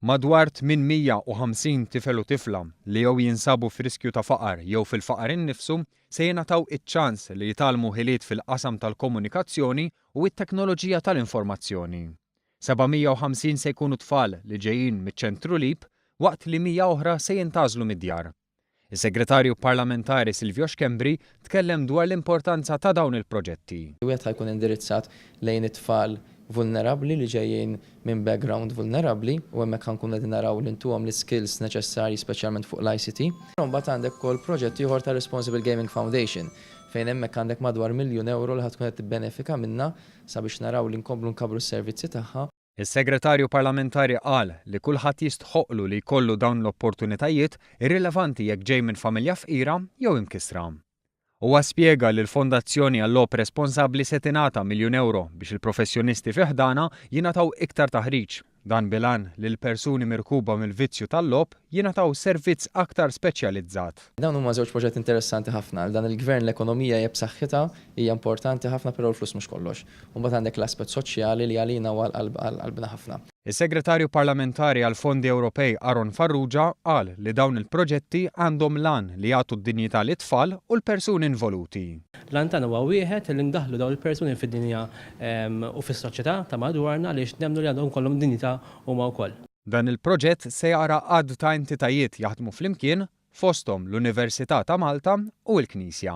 Madwar 850 tifel u tifla li jew jinsabu f'riskju ta' faqar jew fil-faqar innifsu se jingħataw iċ-ċans li jitgħallmu ħiliet fil-qasam tal-komunikazzjoni u t-teknoloġija tal-informazzjoni. 750 se jkunu tfal li ġejjin miċ-Ċentru Leap waqt li 100 oħra se jintgħażlu mid-djar. Is-Segretarju Parlamentari Silvio Schembri tkellem dwar l-importanza ta' dawn il-proġetti. Wieħed ħa jkun indirizzat lejn it-tfal vulnerabbli li ġejjin minn background vulnerabbli u hemmhekk ħa nkunu qegħdin naraw li ntuhom l-iskills neċessarji speċjalment fuq l-ICT. Imbagħad għandek ukoll proġett ieħor tar-Responsible Gaming Foundation fejn hemmhekk għandek madwar miljun ewro li ħa tkun qed tibbenefika minnha sabiex naraw li nkomplu nkabbru s-servizzi tagħha. Is-Segretarju Parlamentari qal li kulħadd jistħoqqlu li jkollu dawn l-opportunitajiet irrilevanti jekk ġej minn familja fqira jew imkissra. Huwa spjega li l-Fondazzjoni għal-Logħob Responsabbli se tingħata miljun ewro biex il-professjonisti fi ħdanha jingħataw iktar taħriġ. Dan bil-għan li l-persuni mirkuba mill-vizzju tal-logħob jingħataw servizz aktar speċjalizzat. Dawn huma żewġ proġetti interessanti ħafna. Għal dan il-Gvern l-ekonomija hija b'saħħitha, hija importanti ħafna però l-flus mhux kollox. U mbagħad għandek l-aspett soċjali li għalina huwa għal qalbna ħafna. Is-Segretarju Parlamentari għall-Fondi Ewropej Aaron Farrugia qal li dawn il-proġetti għandhom l-għan li jagħtu d-dinjità lit-tfal u l-persuni involuti. L-għan tagħna huwa wieħed li ndaħħlu dawn il-persuni fid-dinja u fis-soċjetà ta' madwarna għaliex nemmnu li għandhom ikollhom dinjità huma wkoll. Dan il-proġett se jara għadd ta' entitajiet jaħdmu flimkien, fosthom l-Università ta' Malta u l-Knisja.